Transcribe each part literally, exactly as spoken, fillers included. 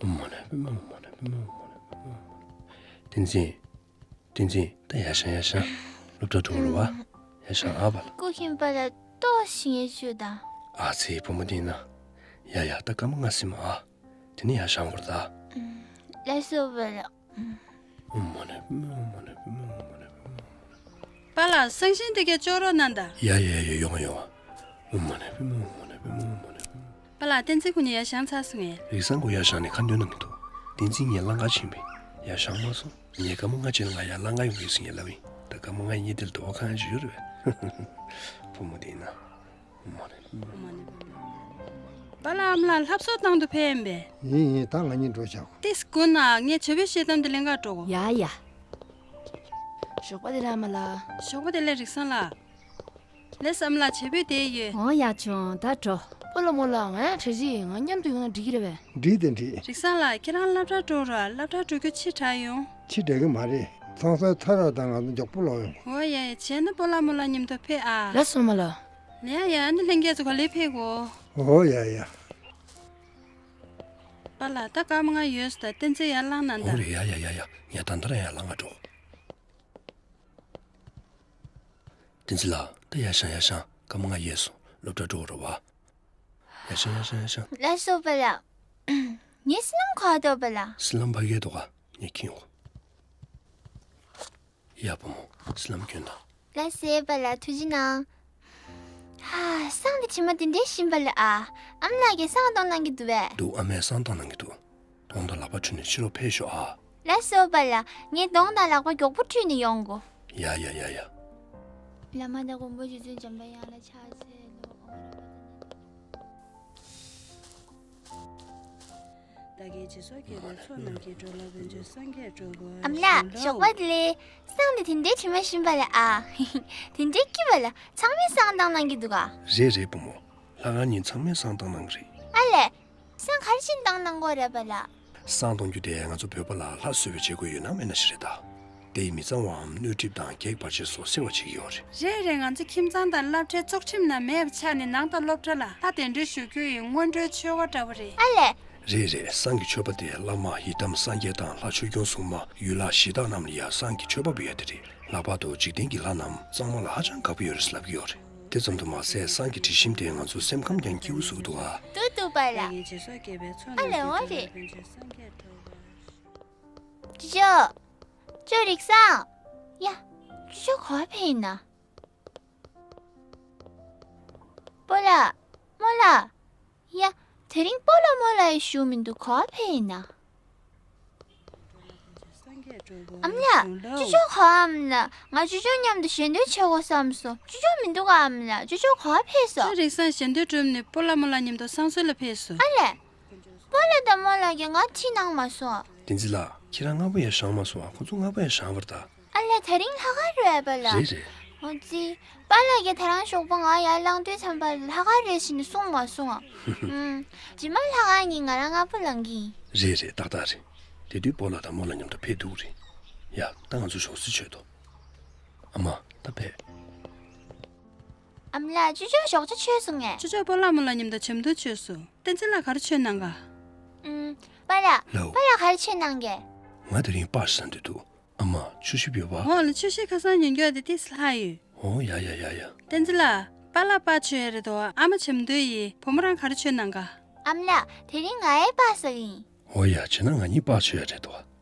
ཨོཾ་མ་ཎི་པདྨེ་ཧཱུྃ། མ་ཎི་པདྨེ་ཧཱུྃ། མ་ཎི་པདྨེ་ཧཱུྃ། བསྟན་འཛིན། བསྟན་འཛིན། ད་ཡར་བཞེངས་ཡར་བཞེངས། སློབ་གྲྭ་འགྲོ་དགོས་རེད་པ། ཡར་བཞེངས་ཨ་པཱ་ལགས། སྐུ་མཁྱེན་པཱ་ལགས་ཏོག་ཙམ་ཞིག་ཞུ་དང་། ཨ་ཙི་བུ་མོ་འདི་ན། ཡ་ཡ་ད་སྐར་མ་ལྔ་ཟིན་མ་ཨ། དེ་ནས་ཡར་བཞེངས་དགོས་རེད་ད། ལགས་སོ་པཱ་ལགས། ཨོཾ་མ་ཎི་པདྨེ་ཧཱུྃ། མ་ཎི་པདྨེ་ཧཱུྃ། མ་ཎི་པདྨེ་ཧཱུྃ། པཱ་ལགས་སང་ཞིན་དེ་གས་ཅོག་རོ་གནང་དང་། ཡ་ཡ་ཡ་ཡོང་ང་ཡོང་ང་། ཨོཾ་མ་ཎི་པདྨེ་ཧཱུྃ། མ་ཎི་པདྨེ་ཧཱུྃ། མ་ཎི་པདྨེ་ཧཱུྃ། པཱ་ལགས་བསྟན་འཛིན་ཁོ་གཉིས་ཡར་བཞེངས་ཚར་སོང་ངས། རིག་བཟང་ཁོ་ཡར་བཞེངས་ནས་ཁ་འདོན་གནང་གི་འདུག་བསྟན་འཛིན་ངས་ལང་ཀར་ཕྱིན་པས་ཡར་བཞེངས་མ་སོང་། ངས་སྐར་མ་ལྔ་རྗེས་ལ་ང་ཡར་ལང་ཀར་ཡོང་གི་ཡིན་ཟེར་ངས་ལབ་ཡིན། ད་སྐར་མ་ལྔ་ཡིན་དེ་ལ་དོ་བ་གང་ཡང་ཅིག་ཡོད་རེད་པས། བུ་མོ་དེ་ཡིན་ན། ཨོཾ་མ་ཎི། པཱ་ལགས་ཨ་མ་ལགས་ལྷ་བཟོ་བཏང་དུ་ཕེབས་ཡིན་པས། ཡིན་ཡིན། ད་ང་གཉིས་འགྲོ་བྱ། ཏིས་དགོངས་ན་ངས་བྱ་བའི་ཤེལ་དམ་དེ་ལེན་གར་འགྲོ་གོ། ཡ་ཡ། ཞོགས་པ་བདེ་ལེགས་ཨ་མ་ལགས། ཞོགས་པ་བདེ་ལེགས་རིག་བཟང་ལགས། ལགས་སོ་ཨ་མ་ལགས་བྱ་སྤུས་བསྡད་ཡོད། འོང་ཡ་ཆུང་ད་འགྲོ། པཱ་ལགས་རྨོ་ལགས་ང་ཡང་བྲེལ་བྱེད་ཡིན། ང་མཉམ་དུ་ཡོང་ན་འགྲིག་གི་རེད་པས། འགྲིག་དང་འགྲིག་རིག་བཟང་ལགས་ཁྱེད་རང་སློབ་གྲྭར་འགྲོ་རོགས། སློབ་གྲྭར་འགྲོ་རྒྱུ་ཕྱི་དྲགས་ཡོང་། ཕྱི་དྲགས་ཀྱི་མ་རེད། ཚང་སོའི་ཐ་རག་དང་ང་ཚོ་མགྱོགས་པོ་ལོག་ཡོང་། འོ་ཡ་ཡ་བྱས་ན་པཱ་ལགས་རྨོ་ལགས་མཉམ་དུ་ཕེབས་ཨ། ལགས་སོ་ཨ་མ་ལགས། ལ་ཡ་ཡ་ཨ་ནི་ལྷན་རྒྱས་ཚོ་ག་ལེར་ཕེབས་གོ། འོ་ཡ་ཡ། པཱ་ལགས་ད་སྐར་མ་ལྔ་ཡོད་ས། ད་བསྟན་འཛིན་ཡར་ལངས་གནང་དང་། འོ་རེད། ཡ་ཡ་ཡ་ཡ། ངས་ད་ལྟ་རང་ཡར་ལངས་ག་འགྲོ། བསྟན་འཛིན་ལགས་ད་ཡར་བཞེངས་ཡར་བཞེངས། སྐར་མ་ལྔ་ཡོད་སོང་། སློབ་གྲྭར་འགྲོ་དགོས་རེད་པ། ཡར་བཞེངས་ཡར་བཞེངས་ཡར་བཞེངས། ལགས་སོ་པཱ་ལགས། ངའི་སི་ལམ་ག་པར་འདུག་པཱ་ལགས། སི་ལམ་ཕ་གིར་འདུག་ག་ངས་ཁྱེར་ཡོང་གོ། ཡ་བུ་མོ་སི་ལམ་གྱོན་དང་། ལགས་སོ་པཱ་ལགས་ཐུགས་རྗེ་གནང་། ཧ། བསང་དེ་ཇི་མ་དེ་འདྲའི་ཞིམ་པ་ལ་ཨ། ཨ་མ་ལགས་ཀྱིས་བསང་གཏོང་གནང་གི་འདུག་པས། འདུག་ཨ་མས་བསང་བཏང་གནང་གི་འདུག་གདོང་དང་ལག་པ་བཀྲུས་ནས་ཕྱི་ལོགས་ཕེབས་ཤོག་ཨ། ལགས་སོ་པཱ་ལགས། ངས་གདོང་དང་ལག་པ་མགྱོགས་པོ་བཀྲུས་ནས་ཡོང་གོ། ཡ་ཡ་ཡ་ཡ། བླ་མ་དང་མགོན་པོ་རྗེ་བཙུན་འཇམ་དཔལ་དབྱངས་ལ་ཕྱག་འཚལ་ལོ། བདག་གིས་སྦྱིན་སོགས་བགྱིས་པའི་ཚོགས་རྣམས་ཀྱིས། འགྲོ་ལ་ཕན་ཕྱིར་སངས་རྒྱས་འགྲུབ་པར་ཤོག། ཨ་མ་ལགས་ཞོགས་པ་བདེ་ལེགས། བསང་འདི་དེ་འདྲའི་དྲི་མ་ཞིམ་པ་ལ་ཨ། དེ་འདྲའི་སྐྱིད་པ་ལ། ཚང་མས་བསང་བཏང་གནང་གི་འདུག་ག་རེད་རེད་བུ་མོ། ལྷ་ཁང་གཉིས་ཚང་མས་བསང་བཏང་གནང་གི་རེད། ཨ་ལས། བསང་ག་རེ་བྱས་ནས་བཏང་གནང་དགོས་རེད་པཱ་ལགས། བསང་གཏོང་རྒྱུ་དེ་ང་ཚོ་བོད་པ་ལ་ལྷ་གསོལ་བའི་བྱེད་སྒོ་ཡོད་ན་མེད་ན་ཞིག་རེད་ད། དེ་ཡི་མི་གཙང་བའམ་དངངས་སྐྲག་དང་གེགས་བར་ཆད་སོགས་སེལ་བར་བྱེད་ཀྱི་ཡོད་རེད། རེད་རེད། ང་ཚོ་ཁྱིམ་ཚང་དང་སློབ་གྲྭའི་བཙུགས་ཁྲིམས་ནང་མེད་པ་ཆགས་ནས་ནང་དང་སློབ་གྲྭ་ལ་ལྷ་གདན་འདྲེན་ཞུ་རྒྱུ་ཡི་སྔོན་འགྲོའི་ཆོ་ག་འདྲ་བོ་རེད། ཨ་ལས། རེད་རེད། བསང་གི་མཆོད་པ་དེ་བླ་མ་ཡི་དམ་སངས་རྒྱས་དང་ལྷ་ཆོས་སྐྱོང་སྲུང་མ་ཡུལ་ལྷ་གཞི་བདག་རྣམས་ལ་ཡང་བསང་གི་མཆོད་པ་འབུལ་ཡ་དེ་རེད། ལྷག་པར་དུ་འཇིག་རྟེན་གྱི་ལྷ་རྣམས་གཙང་མ་ལ་ཧ་ཅང་དགའ་པོ་ཡོད་རེད་ལབ་ཀྱི་ཡོད་རེད། དེ་ཙམ་དུ་མ་ཟད་བསང་གི་དྲི་ཞིམ་དེས་ང་ཚོའི་སེམས་ཁམས་ཀྱང་སྐྱིད་པོ་བཟོ་གི་འདུག་ཨ། འདུག་འདུག་པཱ་ལགས། ཨ་ལས་འོ་རེད། ཅོ་ཅོ། ཅོ་རིག་བཟང་། ཡ། ཅོ་ཅོ་ག་པར་ཕེབས་ཡིན་ན། སྤོ་ལགས། རྨོ་ལགས། ཡ། དེ་རིང་སྤོ་ལགས་རྨོ་ལགས་ཡང་བཞུགས་མི་འདུག་ག་པར་ཕེབས་ཡིན་ན། ཨ་མ་ལགས། ཅོ་ཅོ་ག་པར། ཨ་མ་ལགས། ང་ཅོ་ཅོ་མཉམ་དུ་ཞལ་འདོན་བྱེད་དགོས་བསམ་སོང་། ཅོ་ཅོ་མི་འདུག་ག་ཨ་མ་ལགས། ཅོ་ཅོ་ག་པར་ཕེབས་སོང་། ཅོ་རིག་བཟང་ཞལ་འདོན་གྲུབ་ནས་སྤོ་ལགས་རྨོ་ལགས་མཉམ་དུ་བསང་གསོལ་ལ་ཕེབས་སོང་། ཨ་ལས། སྤོ་ལགས་དང་རྨོ་ལགས་ཀྱིས་ང་ཁྲིད་གནང་མ་སོང་། བསྟན་འཛིན་ལགས། ཁྱེད་རང་སྔ་པོ་ཡར་བཞེངས་མ་སོང་ཨ། ཁོ་ཚོ་སྔ་པོ་ཡར་བཞེངས་པ་རེད་ད། ཨ་ལས། དེ་རིང་ལྷག་དཀར་རེད་པཱ་ལགས། རེད་རེད། འོ་ཙི། པཱ་ལགས་ཀྱིས་ད་རང་ཞོགས་པ་ང་ཡར་ལངས་དུས་ཙམ་པ་ལྷག་དཀར་རེད་ཟེར་ནས་གསུངས་མ་སོང་ཨ། ཨུམ། རྗེས་མ་ལྷག་དཀར་ཉིན་ང་རང་སྔ་པོ་ལངས་ཀྱི་ཡིན། རེད་རེད། ཏག་ཏག་རེད། དེ་དུས་སྤོ་ལགས་དང་རྨོ་ལགས་མཉམ་དུ་ཕེབས་ཐུབ་ཀྱི་རེད། ཡ། ད་ང་ཚོ་ཞོགས་ཟས་མཆོད་དོ། ཨ་མ། ད་ཕེབས། ཨ་མ་ལགས། ཅོ་ཅོ་ཞོགས་ཇ་མཆོད་སོང་ངས། ཅོ་ཅོ་སྤོ་ལགས་རྨོ་ལགས་མཉམ་དུ་ཇ་འཐུང་མཆོད་སོང་། བསྟན་འཛིན་ལགས་ག་རེ་མཆོད་གནང་ག་ཨུམ། པཱ་ལགས། ལགས་འོ། པཱ་ལགས་ག་རེ་མཆོད་གནང་གས། ང་དེ་རིང་སྤགས་ཟ་འདོད་འདུག་ཨ་མ། ཆུ་ཞིབ་ཡོད་པ། འོ་ལགས། ཆུ་ཞིབ་ཁ་སང་ཉོས་མཁན་དེ་ཏོག་ཙམ་ལྷག་ཡོད། འོ་ཡ་ཡ་ཡ་ཡ། བསྟན་འཛིན་ལགས། པཱ་ལགས་སྤགས་མཆོད་ཡ་རེད་དོ། ཨ་མ་ཇ་འཐུང་ཡིན། བུ་མོ་རང་ག་རེ་མཆོད་གནང་ག་ཨ་མ་ལགས། དེ་རིང་ང་ཡང་སྤགས་ཟ་གི་ཡིན། འོ་ཡ། བྱས་ན་ང་གཉིས་སྤགས་མཆོད་ཡ་རེད་དོ།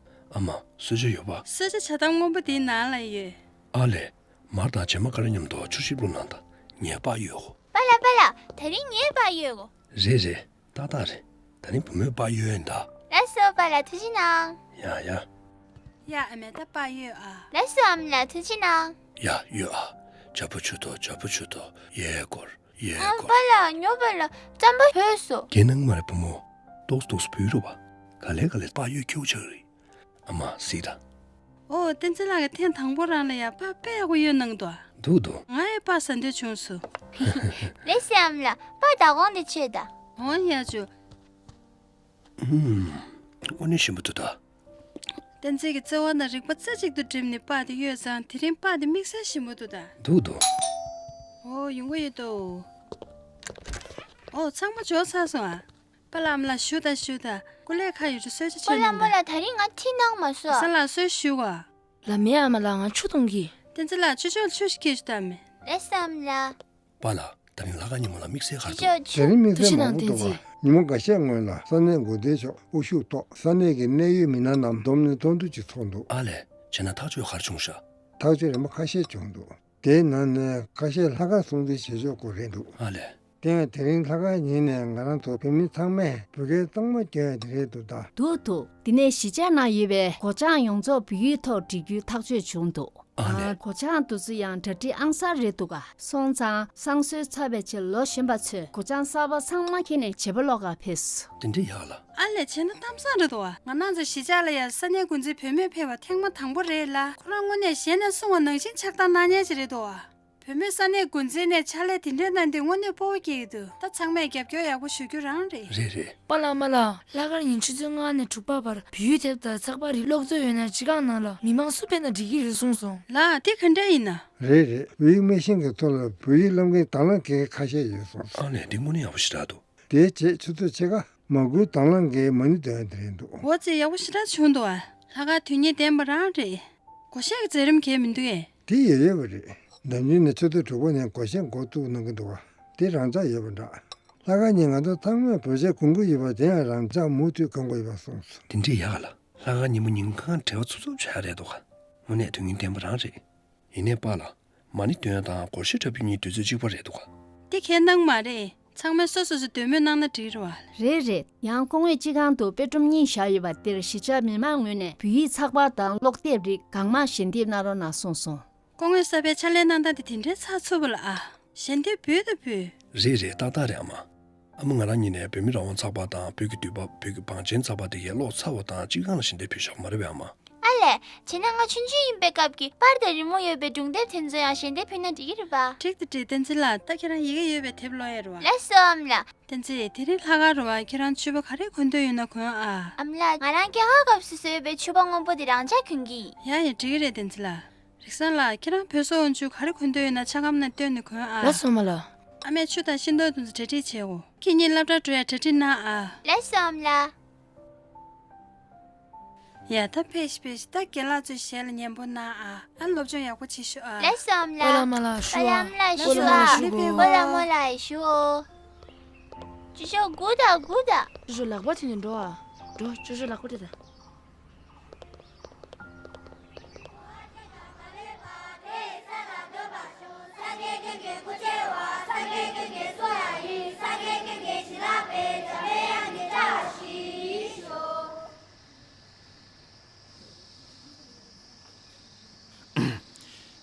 ཨ་མ། གསོལ་ཇ་ཡོད་པ། གསོལ་ཇ་ཇ་དམ་སྔོན་པོ་དེའི་ནང་ལ་ཡོད། ཨ་ལས། མར་དང་བྱེ་མ་ཀ་ར་མཉམ་དུ་ཆུ་ཞིབ་བླུགས་གནང་དང་། ངས་སྤགས་གཡོས་གོ། པཱ་ལགས། པཱ་ལགས། དེ་རིང་ངས་སྤགས་གཡོས་གོ། རེད་རེད། ཏག་ཏག་རེད། ད་རིང་བུ་མོས་སྤགས་གཡོས་ཡིན་ད། ལགས་སོ་པཱ་ལགས། ཐུགས་རྗེ་གནང་། ཡ་ཡ། ཡ། ཨ་མས་ད་སྤགས་གཡོས་ཨ། ལགས་སོ་ཨ་མ་ལགས། ཐུགས་རྗེ་གནང་། ཡ། གཡོས་ཨ། ཇ་ཕུ་ཆུ་ཐོ་ཇ་ཕུ་ཆུ་ཐོ། ཡེ་སྐོར་ཡེ་ཨ། སྐོར། པཱ་ལགས། ཉོ་པཱ་ལགས། རྩམ་པ་ལྷོད་སོང་། རྒྱན་ནང་མ་རེད་བུ་མོ། ཏོག་ཙམ་ཏོག་ཙམ་བུད་རོགས་པ། ག་ལེ་ག་ལེ་སྤགས་གཡོས་ཁྱེའུ་ཆགས་རེད། ཨ་མ་གཟིགས་དང་། ཨོ། བསྟན་འཛིན་ལགས་ཀྱིས་ཐེངས་དང་པོ་རང་ལ་ཡ་སྤགས་དཔེ་ཡག་པོ་གཡོས་གནང་འདུག་འདུག་འདུག་ང་ཡང་སྤགས་ཟ་འདོད་བྱུང་སོང་། ལགས་སོ་ཨ་མ་ལགས། སྤགས་བདག་གོང་དེ་མཆོད་དང་། འོ་ཡ་ཅོ། ཨུམ། དངོས་གནས་ཞིམ་པོ་འདུག་ད། བསྟན་འཛིན་གྱིས་བརྩེ་བ་དང་རིག་པ་རྩེ་གཅིག་ཏུ་བསྒྲིམས་ནས་སྤགས་དེ་གཡོས་ཙང་དེ་རིང་སྤགས་དེ་དམིགས་བསལ་ཞིམ་པོ་འདུག་ད། འདུག་འདུག་ཨོ། ཡོང་གི་ཡོད་དོ། ཨོ། ཚང་མ་འབྱོར་ཚར་སོང་ཨ། པཱ་ལགས་ཨ་མ་ལགས་བཞུགས་དང་བཞུགས་དང་། སྐུ་ལས་ཁག་ཡོད་དུས་གསོལ་ཇ་མཆོད་པཱ་ལགས་གནང་ཨ་མ་དང་། ལགས་ད་རིང་ང་ཁྲིད་གནང་མ་སོང་། བཟའ་ལགས་གསོལ་ཇ་བཞུགས་ག། ལགས་མེད་ཨ་མ་ལགས། ང་ཆུ་འཐུང་གི། བསྟན་འཛིན་ལགས་ཆུ་ཆོག་ཆུ་ཞིག་ཁྱེར་ཤོག་དང་མེ། ལགས་སོ་ཨ་མ་ལགས། པཱ་ལགས་ད་རིང་ལྷག་དཀར་ཉིན་མོ་ལ་དམིགས་བསལ་ག་རེ་འདུག་ཆུ་ཆོག་ཆུ། དེ་རིང་དམིགས་བསལ་མང་པོ་འདུག་ག། ཉིན་མོ་འགའ་ཤས་སྔོན་ལ་ས་གནས་འགོ་འཛིན་མཆོག་དབུ་བཞུགས་ཐོག་ས་གནས་ཀྱི་གནད་ཡོད་མི་སྣ་རྣམས་བསྡོམས་ནས་ཚོགས་འདུ་ཅིག་ཚོགས་འདུག་ཨ་ལས། བྱས་ན་ཐག་གཅོད་ག་རེ་བྱུང་ཤག་ཐག་གཅོད་རིམ་པ་ཁ་ཤས་བྱུང་འདུག་དེའི་ནང་ནས་ཁ་ཤས་ལྷག་དཀར་སྲུང་བརྩི་བྱེད་ཕྱོགས་སྐོར་རེད་འདུག་ཨ་ལས། དེ་ཡང་དེ་རིང་ལྷག་དཀར་ཉིན་ནས་ང་རང་ཚོ་བོད་མི་ཚང་མས་བོད་སྐད་གཙང་མ་སྐྱོན་ཡ་དེ་རེད་འདུག་ད། འདུག་འདུག་དེ་ནས་གཞིས་ཆགས་ནང་ཡོད་པའི་སྒོ་བྱང་ཡོངས་རྫོགས་བོད་ཡིག་ཐོག་འབྲི་རྒྱུའི་ཐག་གཅོད་བྱུང་འདུག་ཨ་ལས། སྒོ་བྱང་དེ་ཚོ་ཡང་གྲ་སྒྲིག་ཨང་གསར་རེད་འདུག་ག་སོང་ཙང་བསང་གསོལ་ཚར་བའི་རྗེས་ལོ་གཞོན་པ་ཚོས་སྒོ་བྱང་གསར་པ་ཚང་མ་འཁྱེར་ནས་བྱེས་པ་ལོགས་ཀར་ཕེབས་སོང་། དེ་འདྲ་ཡག་ལ། ཨ་ལས་བྱས་ན་གཏམ་བཟང་རེད་འདུག་ག་ང་རང་ཚོ་གཞིས་ཆགས་ལ་ཡང་ས་གནས་འགོ་འཛིན་བུད་མེད་ཕེབས་པ་ཐེངས་མ་དང་པོ་རེད་ལ། ཁོ་རང་དངོས་གནས་གཞས་ནས་གསུང་བ་ནང་བཞིན་ཆགས་སྡང་གནང་མཁན་ཅིག་རེད་འདུག་ག་བུད་མེད་ས་གནས་འགོ་འཛིན་ནས་ཕྱག་ལས་དེ་འདྲའི་གནང་དུས་དངོས་གནས་སྤོབས་པ་སྐྱེ་གི་འདུག་ད་ཚང་མས་རྒྱབ་སྐྱོར་ཡག་པོ་ཞུ་རྒྱུ་རང་རེད། རེད་རེད། པཱ་ལགས་མ་ལགས། ལྷག་དཀར་ཉིན་ཆུ་ཚོད་ལྔ་ནས་དྲུག་པ་བར་བོད་ཡིག་དེབ་དང་ཚགས་པར་རིགས་ཀློག་འདོད་ཡོད་ན་སྤྱི་ཁང་ནང་ལ་མི་མང་སུ་ཕེབས་ན་འགྲིག་གི་རེད་གསུངས་སོང་། ལགས་དེ་ག་འདྲ་ཡིན་ན། རེད་རེད། བོད་ཡིག་རྨང་གཞིའི་ཐོག་ལ་བོད་ཡིག་སློབ་མཁན་དང་བླངས་མཁན་ཁ་ཤས་ཡོད་སོང་། ཨ་ལས་འདི་དངོས་གནས་ཡག་པོ་ཞེ་དྲག་འདུག་དེའི་རྗེས་ཆུ་ཚོད་ཕྱེད་ཀ་མ་དགུའི་དང་བླངས་ཀྱི་མ་ཎི་འདོན་ཡ་དེ་རེད་འདུག་འོ་ཙི་ཡག་པོ་ཞེ་དྲག་བྱུང་འདུག་ཨ། ལྷག་དཀར་དོན་གཉེར་ལྡན་པ་རང་རེད། སྒོར་གཞས་ཀྱི་མཛད་རིམ་གང་ཡང་མི་འདུག་གས། དེ་ཡོད་ཡོད་པ་རེད། ཟླ་ཉིན་ནས་ཆུ་ཚོད་དྲུག་པ་ནས་སྒོར་གཞས་འགོ་བཙུགས་གནང་གི་འདུག་ག་དེ་རང་འཇགས་ཡོད་པ་འདྲ། ལྷག་དཀར་ཉིན་ང་ཚོ་ཚང་མས་བོད་གཞས་གོན་གྱི་ཡོད་པ་དེ་ཡང་རང་འཇགས་མུ་མཐུད་གོན་དགོས་ཡོད་པ་གསུངས་སོང་། དེ་འདྲ་ཡག་ག་ལ། ལྷག་དཀར་ཉིན་མོ་ཉིན་གང་བྲེལ་བ་འཚུབ་འཚུབ་བྱ་ཡ་རེད་འདུག་ག་དངོས་གནས་དོན་སྙིང་ལྡན་པ་རང་རེད། ཡིན་ནའི་པཱ་ལགས། མ་ཎི་འདོན་ཡ་དང་སྒོར་གཞས་འཁྲབ་རྒྱུ་གཉིས་དུས་ཚོད་གཅིག་པ་རེད་འདུག་ག་དེ་ཁས་གནང་མ་རེད། ཚང་མས་སོ་སོ་སོའི་འདོད་མོས་གནང་ན་འགྲིག་རེད་བ། རེད་རེད། ཡང་སྐུ་ངོས་སྤྱི་ཁང་དུ་དཔེ་སྒྲོམ་གཉིས་བཞག་ཡོད་པ་དེར་གཞིས་ཆགས་མི་མང་ངོས་ནས་བོད་ཡིག་ཚགས་པར་དང་ཀློག་དེབ་རིགས་གང་མང་ཞལ་འདེབས་གནང་རོགས་གནང་གསུངས་སོང་། སྐུ་ངོས་གསར་པའི་ཕྱག་ལས་གནང་སྟངས་དེ་དེ་འདྲའི་ཚགས་ཚུད་པོ་ལ་ཨ། ཞལ་འདེབས་འབུལ་དང་འབུལ། རེད་རེད། ཏག་ཏག་རེད་ཨ་མ། ཨ་མ་ང་རང་གཉིས་ནས་བོད་མི་རང་དབང་ཚགས་པར་དང་བོད་ཀྱི་དུས་བབ། བོད་ཀྱི་བང་ཆེན་ཚགས་པར་དེ་གའི་ཀློག་ཚར་བ་དང་སྤྱི་ཁང་ལ་ཞལ་འདེབས་ཕུལ་ཆོག་མ་རེད་པས་ཨ་མ། ཨ་ལས། བྱས་ན་ང་ཆུང་ཆུང་ཡིན་པའི་སྐབས་ཀྱི་པར་དང་རི་མོ་ཡོད་པའི་སྒྲུང་དེབ་དེ་ཚོ་ཡང་ཞལ་འདེབས་ཕུལ་ན་འགྲིག་གི་རེད་པ། འགྲིག་དང་འགྲིག། བསྟན་འཛིན་ལགས། ད་ཁྱེད་རང་ཡི་གེ་ཡོད་པའི་དེབ་ཀློག་ཡ་རེད་བ། ལགས་སོ་ཨ་མ་ལགས། བསྟན་འཛིན། དེ་རིང་ལྷག་དཀར་རེད་བ། ཁྱེད་རང་ཕྱུ་པ་ག་རེ་གོན་འདོད་ཡོད་ན་གོན་ཨ། ཨ་མ་ལགས། ང་རང་སྐྱེས་སྐར་སྐབས་སུ་བཟོས་པའི་ཕྱུ་པ་སྔོན་པོ་དེ་རང་འཇགས་གོན་གྱི་ཡིན། ཡ་ཡ། འགྲིག་གི་རེད་བསྟན་འཛིན་ལགས། རིག་བཟང་ལགས། ཁྱེད་རང་བོད་ཟོག་འོང་ཆུ་ག་རེ་གོན་འདོད་ཡོད་ན་ཆ་སྒམ་ནང་བཏོན་ནས་གོན་ཨ། ལགས་སོ་མ་ལགས། ཨ་མས་ཆུ་དང་ཤིང་ཏོག་དེ་ཚོ་གྲ་སྒྲིག་བྱེད་འོ། ཁྱེད་གཉིས་སློབ་གྲྭར་འགྲོ་ཡ་གྲ་སྒྲིག་གནང་ཨ། ལགས་སོ་ཨ་མ་ལགས། ཡ་ད་ཕེབས་ཤིག་ཕེབས་ཤིག་ད་རྒན་ལགས་ཚོའི་ཞལ་ལ་ཉན་པོ་གནང་ཨ། ཨ་སློབ་སྦྱོང་ཡག་པོ་བྱེད་ཤོག་ཨ། ལགས་སོ་ཨ་མ་ལགས། པཱ་ལགས་མ་ལགས་ཞུ་ཨ། པཱ་ལགས་མ་ལགས་ཞུ་ཨ། པཱ་ལགས་མ་ལགས་ཞུ་ཨོ། ཅོ་ཅོ་སྒུག་དང་སྒུག་དང་། ཅོ་ཅོ་ལག་པ་དེ་ནས་འགྲོ་ཨ། འགྲོ་ཅོ་ཅོ་ལག་པ་དེ་དང་།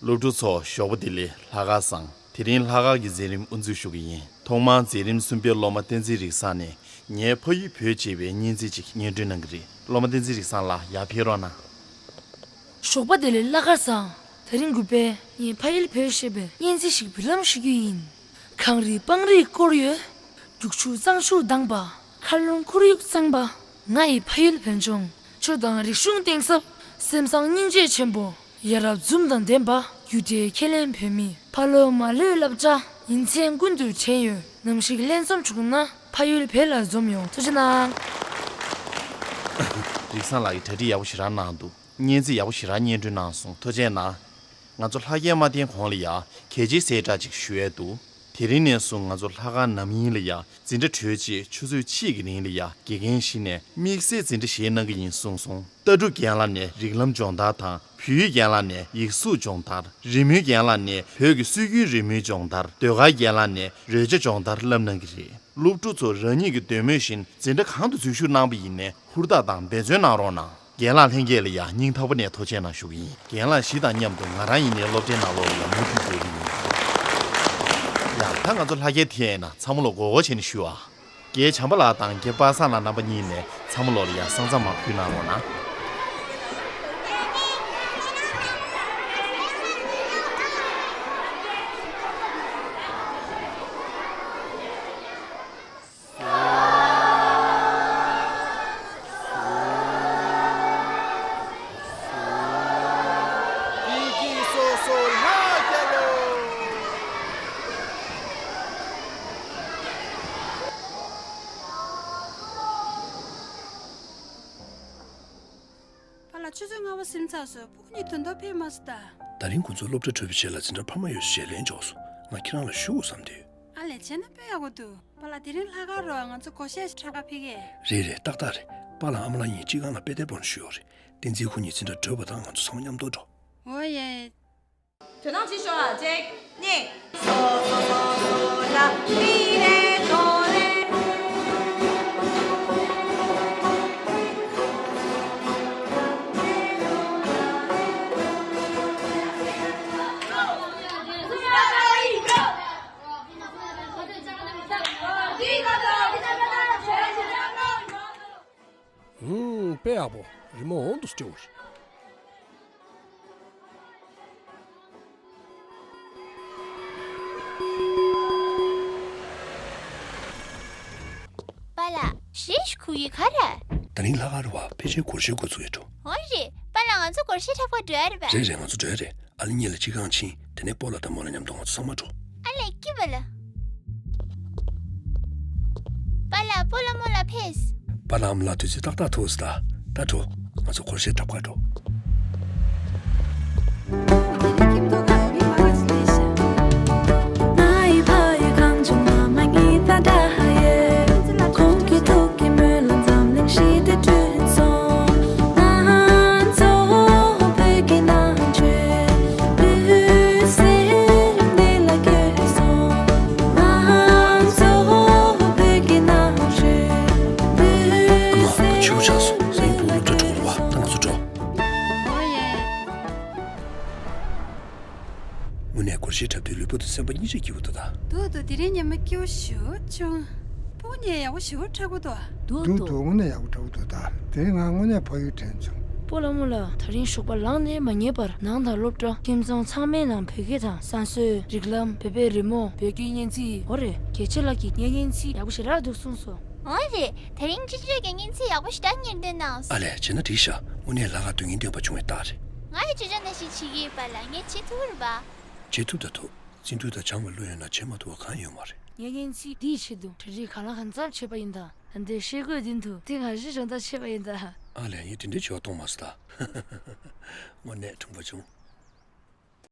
སློབ་ཕྲུག་ཚོ་ཞོགས་པ་བདེ་ལེགས། ལྷག་དཀར་བཟང་། དེ་རིང་ལྷག་དཀར་གྱི་མཛད་རིམ་དབུ་འཛུགས་ཞུ་གི་ཡིན། ཐོག་མར་མཛད་རིམ་གསུམ་པའི་སློབ་མ་བསྟན་འཛིན་རིག་བཟང་ནས་ངའི་ཕ་ཡུལ་བོད་ཅེས་པའི་སྙན་ཚིག་ཅིག་སྙན་སྒྲོན་གནང་གི་རེད། སློབ་མ་བསྟན་འཛིན་རིག་བཟང་ལགས་ཡར་ཕེབས་རོགས་གནང་། ཞོགས་པ་བདེ་ལེགས་ལྷག་དཀར་བཟང་། དེ་རིང་དགོན་པས་ངའི་ཕ་ཡུལ་བོད་ཞེས་པའི་སྙན་ཚིག་ཞིག་འབུལ་ལམ་ཞུ་རྒྱུ་ཡིན། གངས་རི་སྤང་རིས་བསྐོར་ཡོད། རྒྱུག་ཆུ་གཙང་ཆུ་དྭངས་པ། མཁའ་ཀློང་ཁོར་ཡུག་གཙང་པ། ང་ཡི་ཕ་ཡུལ་བོད་ལྗོངས། ཆོས་དང་རིག་གཞུང་གཏིང་ཟབ། སེམས་བཟང་སྙིང་རྗེ་ཆེན་པོ། ཡ་རབས་འཛུམ་དང་ལྡན་པ། རྒྱུ་འབྲས་ཁས་ལེན་བོད་མི། ཕ་ལོ་མ་ལོས་བསླབ་བྱ། ཡིན་མཚན་ཀུན་ཏུ་དྲན་ཡོད། ནམ་ཞིག་ལྷན་འཛོམས་བྱུང་ན། ཕ་ཡུལ་བོད་ལ་འཛོམས་ཡོང་། ཐུགས་རྗེ་གནང་། རིག་བཟང་ལགས་ཀྱིས་གྲ་སྒྲིག་ཡག་པོ་ཞེ་དྲག་གནང་འདུག་སྙན་ཚིག་ཡག་པོ་ཞེ་དྲག་སྙན་སྒྲོན་གནང་སོང་། ཐུགས་རྗེ་གནང་། ང་ཚོ་ལྷ་རྒྱལ་མ་བསྟེན་གོང་ལ་ཡ་གལ་ཆེའི་གསལ་བསྒྲགས་ཅིག་ཞུ་ཡས་འདུག་དེ་རིང་ནས་བཟུང་ང་ཚོ་ལྷག་དཀར་ནམ་ཡིན་ལ་ཡ་འཛིན་གྲྭ་གྲོལ་རྗེས་ཆུ་ཚོད་གཅིག་གི་རིང་ལ་ཡ་དགེ་རྒན་ཞིག་ནས་དམིགས་བསལ་འཛིན་གྲྭ་བཞེས་གནང་གི་ཡིན་གསུངས་སོང་། ལྟ་གྲུབ་རྒན་ལགས་ནས་རིགས་ལམ་སྦྱོང་བརྡར་དང་། བོད་ཡིག་རྒན་ལགས་ནས་ཡིག་གཟུགས་སྦྱོང་བརྡར། རི་མོའི་རྒན་ལགས་ནས་བོད་ཀྱི་སྲོལ་རྒྱུན་རི་མོའི་སྦྱོང་བརྡར། ཟློས་གར་རྒན་ལགས་ནས་རོལ་ཆ་སྦྱོང་བརྡར་བསླབ་གནང་གི་རེད། སློབ་ཕྲུག་ཚོ་རང་ཉིད་ཀྱི་འདོད་མོས་བཞིན་འཛིན་གྲྭ་གང་དུ་འཛུལ་ཞུགས་གནང་པ་ཡིན་ནའི་ཧུར་ཐག་དང་འབད་བརྩོན་གནང་རོགས་གནང་། རྒན་ལགས་ལྷན་རྒྱས་ལ་ཡང་སྙིང་ཐག་པ་ནས་ཐུགས་རྗེ་གནང་ཞུ་གི་ཡིན། རྒན་ལགས་བཞི་དང་མཉམ་དུ་ང་རང་ཡིན་ནའི་སློབ་གྲྭའི་ནང་ལོགས་ལ་ཡང་མུ་མཐུད་འགྲོ་གི་ཡིན། ཡ་ད་ང་ཚོ་ལྷ་རྒྱལ་ཐེ་ཡིན་ན་ཚང་མ་ལོ་མགོ་སྐོར་བྱས་ནས་ཞུ་ཨ། རྒན་བྱམས་པ་ལགས་དང་རྒན་པ་སངས་ལགས་རྣམ་པ་གཉིས་ནས་ཚང་མ་ལོ་ལ་ཡང་ས་མཚམས་མར་ཕུལ་གནང་རོགས་གནང་། པ་སེམས་ཚགས་སོ། སྤུ་གུ་གཉིས་དོན་དག་ཕེབས་མ་སོང་ད། ད་རིང་ཁོ་ཚོ་སློབ་གྲྭ་གྲོལ་བའི་རྗེས་ལ་འཛིན་གྲྭ་འཕར་མ་ཡོད་ས་ཞལ་ལེན་འཇོག་སོང་། ང་ཁྱེད་རང་ལ་ཞུ་དགོས་བསམ་དུས། ཨ་ལས། བྱས་ན་དཔེ་ཡག་པོ་འདུག་པཱ་ལགས། དེ་རིང་ལྷག་དཀར་རུ་ང་ཚོ་སྒོར་གཞས་འཁྲབ་ག་ཕེབས་གས། རེད་རེད། ཏག་ཏག་རེད། པཱ་ལགས་ཨ་མ་ལགས་གཉིས་སྤྱི་ཁང་ལ་དཔེ་དེབ་སྤོ་ན་ཞུས་ཡོད་རེད། བསྟན་འཛིན་ཁོ་གཉིས་འཛིན་གྲྭ་གྲོལ་བ་དང་ང་ཚོ་ཚང་མ་མཉམ་དུ་འགྲོ། འོ་ཡེ། དོ་སྣང་བྱེད་ཤོག་ཨ། གཅིག་གཉིས། སོ་སོ་སོ་སོ་ལ་མི་རེ་དོ་རེ། ཧུམ། དཔེ་ཡག་པོ། རི་མོ་འོང་དུ་སྤྲེའུ། པཱ་ལགས། རེས་ཁུ་ཡི་ག་རེ། ད་རིང་ལྷག་དཀར་རུ་བ་ཕལ་ཆེར་སྒོར་གཞས་འགོ་ཚུགས་ཡོད་འགྲོ། འོ་རེད། པཱ་ལགས། ང་ཚོ་སྒོར་གཞས་འཁྲབ་ག་འགྲོ་ཡ་རེད་པ། རེད་རེད། ང་ཚོ་འགྲོ་ཡ་རེད། ཨ་ལེ་གཉིས་ལ་སྤྱི་ཁང་ཕྱིན། དེ་ནས་སྤོ་ལགས་དང་རྨོ་ལགས་མཉམ་དུ་ང་ཚོ་ཚང་མ་འགྲོ། ཨ་ལེ་སྐྱིད་པ་ལ། པཱ་ལགས། སྤོ་ལགས་རྨོ་ལགས་ཕེབས། པཱ་ལགས་ཨ་མ་ལགས་དུས་ཚོད་ཏག་ཏག་ཐུག་སོང་ད། ད་འགྲོ། ང་ཚོ་སྒོར་གཞས་འཁྲབ་ག་འགྲོ། ཨ་མ། ཕྱི་པོ་ཆགས་སོང་། སང་ཉིན་སྤོ་བོ་སློབ་གྲྭ་འགྲོ་གི་རེད་པ། ད་ང་ཚོ་འགྲོ། འོ་ཡེ། དངོས་གནས་སྒོར་གཞས་འཁྲབ་དུས་ལུས་པོ་དང་སེམས་པ་གཉིས་ཆ་སྐྱིད་པོ་འདུག་ད། འདུག་འདུག་དེ་རིང་ཉི་མ་སྐྱིད་པོ་ཞེ་པོ་བྱུང་། སྤུ་གུ་གཉིས་ཡག་པོ་ཞེ་པོ་འཁྲབ་ཀྱི་འདུག་འདུག་འདུག་འདུག་དངོས་གནས་ཡག་པོ་འཁྲབ་ཀྱི་འདུག་ད་དེ་རིང་ང་དངོས་གནས་ཕ་ཡུལ་དྲན་བྱུང་། སྤོ་ལགས་རྨོ་ལགས། ད་རིང་ཞོགས་པ་ལངས་ནས་མ་ཉལ་བར་ནང་དང་སློབ་གྲྭ། ཁྱིམ་ཚང་ཚང་མའི་ནང་བོད་སྐད་དང་བསང་གསོལ། རིགས་ལམ། བོད་པའི་རི་མོ། བོད་སྐད་སྙན་ཚིག་འོ་རེད། རྒྱལ་གཅེས་ལགས་ཀྱིས་སྙན་སྙན་ཚིག་ཡག་པོ་ཞེ་དྲག་འདུག་གསུངས་སོང་། འོ་རེད། དེ་རིང་སྤྱི་སྤྱོད་ཀྱི་སྙན་ཚིག་ཡག་པོ་ཞེ་དྲག་གཉེར་འདོན་གནང་སོང་། ཨ་ལས། བྱས་ན་འགྲིག་ཤག་དངོས་གནས་ལྷག་དཀར་དོན་སྙིང་ལྡན་པ་བྱུང་བའི་རྟགས་རེད། ང་ཡི་ཅོ་ཅོ་ནང་བཞིན་བྱེད་ཀྱི་ཡོད་པཱ་ལགས། ངས་བྱེད་ཐུབ་རེད་པ། བྱེད་ཐུབ་ད་ཐུབ། བརྩོན་འགྲུས་དང་བྱམས་པ་བློ་ཡོད་ན་བྱེད་མ་ཐུབ་པ་གང་ཡོད་མ་རེད། ངས་སྙན་ཚིག་འདིའི་ཆེད་དུ་གྲ་སྒྲིག་གང་ལ་གང་འཚམ་བྱས་པ་ཡིན་ད། ད་ལྟའི་ཤེལ་སྒོའི་མདུན་དུ་དེ་སྔ་ཕྱིའི་སྦྱོང་བརྡར་བྱས་པ་ཡིན་ད། ཨ་ལས། ངས་དེ་འདྲའི་བྱ་བ་གཏོང་མ་སོང་ད། དངོས་གནས་དྲང་པོ་བྱུང་།